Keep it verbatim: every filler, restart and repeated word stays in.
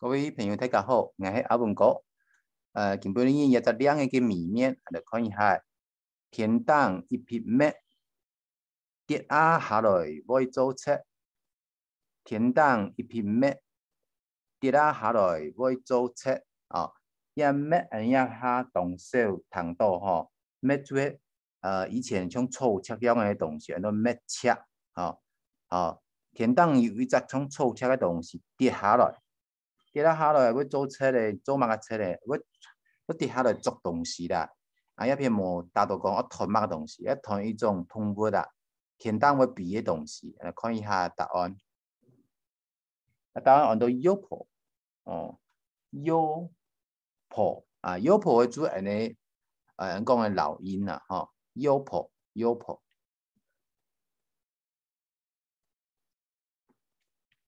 各位朋友，大家好，𠊎係阿文哥。呃，今晡日有一隻令仔个謎面，來看一下。天頂一匹麥，跌啊下來會做賊。天頂一匹麥，跌啊下來會做賊。啊，這麥恁樣下當少聽到吼，麥就係呃，以前像草蓆樣个東西，安到麥蓆，吼，吼，天頂有一隻像草蓆个東西跌下來，跌下來會做賊咧，做麼个賊咧？會，會跌下來捉東西啦。啊，這片無打到講愛揣麼个東西，愛揣一種動物啊，天頂會飛个東西。來看一下答案。啊，答案安到鷂婆，哦，鷂婆啊，鷂婆个就恁呢，呃，講个老鷹啊，吼，鷂婆，鷂婆。